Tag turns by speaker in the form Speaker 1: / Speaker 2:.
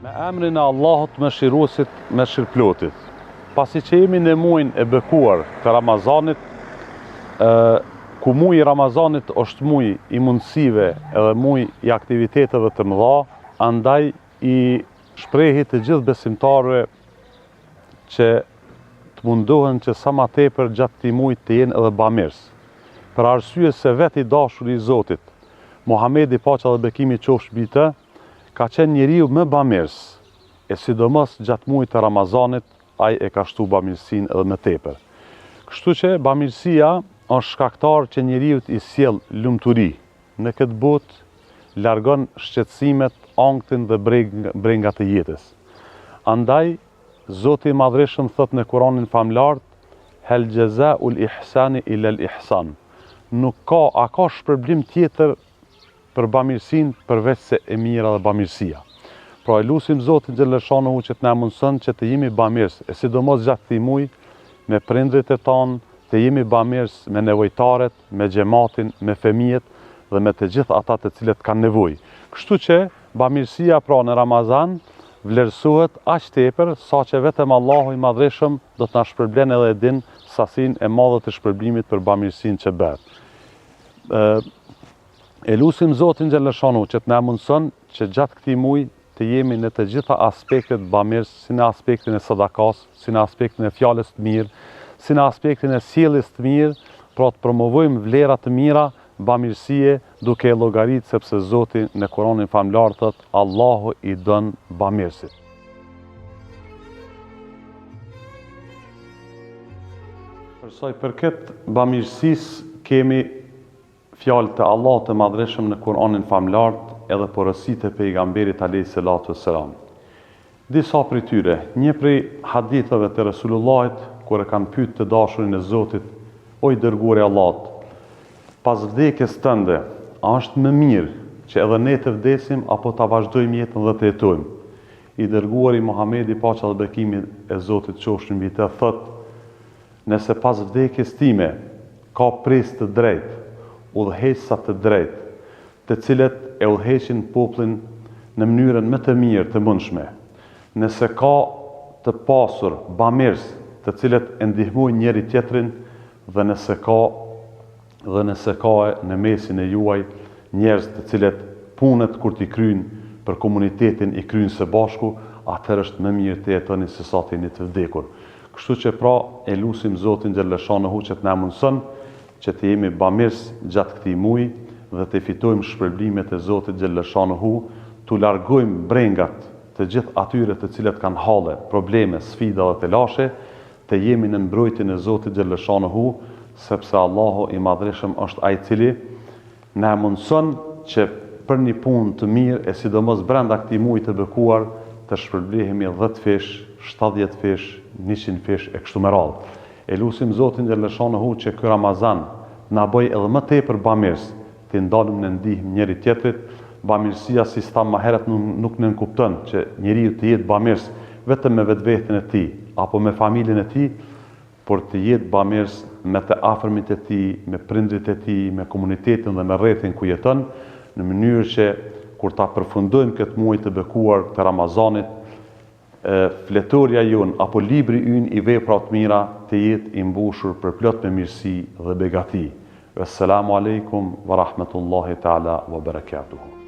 Speaker 1: Me emrin e Allahut Mëshiruesit, Mëshirëplotit. Pasi që jemi në muajin e bekuar të Ramazanit, ë ku muaji i Ramazanit është muaj i mundësive edhe muaj i aktiviteteve të mëdha, andaj i shprehi të gjithë besimtarëve që të mundohen që sa ma tepër gjatë këtij muaji të jenë edhe bamirës. Për arsye se vetë i dashuri i Zotit, Muhamedi paqja dhe bekimi qofshin mbi të, ka qenë njeriu më bamirës, e sidomos gjatë muajit të Ramazanit ai e ka shtu bamirësinë edhe më tepër. Kështu që bamirësia është shkaktar që njeriut i sjell lumturi në këtë botë, largon shqetësimet, ankthin dhe brengat e jetës. Andaj, Zoti i Madhërishëm thotë në Kuranin Famëlartë, Hel xhezaul ihsani ilel ihsan. Nuk ka, a ka shpërblim tjetër për bamirësinë përveçse e mira dhe bamirësia. Pra e lusim Zotin xheleshanuhu që të na mundëson që të jemi bamirës, e sidomos gjatë këtij muaji me prindërit e tanë, të jemi bamirës me nevojtarët, me xhematin, me fëmijët dhe me të gjithë ata të cilët kanë nevojë. Kështu që bamirësia pra në Ramazan vlerësohet aq tepër saqë vetëm Allahu i Madhërishëm do të na shpërblen edhe e din sasinë e madhe të shpërblimit për bamirësinë që bëhet. E lusim Zotin xheleshanuhu që të na mundëson që gjatë këtij muaji të jemi në të gjitha aspektet bamirës, si në aspektin e sadakas, si në aspektin e fjalës të mirë, si në aspektin e sjelljes të mirë, pra të promovojmë vlera të mira bamirësie duke e llogarit sepse Zoti në Kuranin famëlartë thotë Allahu i don bamirësit. Për sa i përket bamirësisë kemi Fjalë të Allahut të Madhërishëm në Kur'anin Famëlartë edhe porositë e Pejgamberit alejhi selatu ue selam. Disa prej tyre, një prej haditheve të Resulullahit, kur e kanë pyet të dashurin e Zotit, O i Dërguari i Allahut, pas vdekjes tënde, a është më mirë që edhe ne të vdesim apo ta vazhdojmë jetën dhe të jetojmë? I Dërguari Muhamedi, paqja dhe bekimi e Zotit qofshin mbi të, thotë, Nëse pas vdekjes time ka prijës të drejtë, udhëheqësa të drejtë, të cilët e udhëheqin popullin në mënyrën më të mirë të mundshme, nëse ka të pasur bamirës të cilët e ndihmojnë njëri-tjetrin dhe nëse ka dhe nëse ka në mesin e juaj njerëz të cilët punët kur t'i kryjnë për komunitetin i kryjnë së bashku, atëherë është më mirë të jetoni se sa të jeni të vdekur. Kështu që pra e lusim Zotin xheleshanuhu që të na mundëson që të jemi bamirës gjatë këtij muaji dhe të fitojmë shpërblimet e Zotit xheleshanuhu, t'u largojmë brengat të gjithë atyre të cilët kanë halle, probleme, sfida dhe telashe, të jemi në mbrojtjen e Zotit xheleshanuhu, sepse Allahu i Madhërishëm është Ai i Cili na e mundëson që për një punë të mirë e sidomos brenda këtij muaji të bekuar të shpërblehemi dhjetëfish, shtatëdhjetëfish, njëqindfish e kështu me radhë. E lusim Zotin xheleshanuhu që ky Ramazan të na bëjë edhe më tepër bamirës, t'i dalim në ndihmë njëri tjetrit, bamirësia siç thamë më herët nuk nënkupton që njeriu të jetë bamirës vetëm me vetveten e tij apo me familjen e tij, por të jetë bamirës me të afërmit e tij, me prindërit e tij, me komunitetin dhe me rrethin ku jeton, në mënyrë që kur ta përfundojmë këtë muaj të bekuar të Ramazanit, fletorja jonë apo libri ynë i veprave të mira të jetë i mbushur përplot me mirësi dhe begati. Vesselamu alejkum wa rahmetullahi ta'ala wa berekatuhu.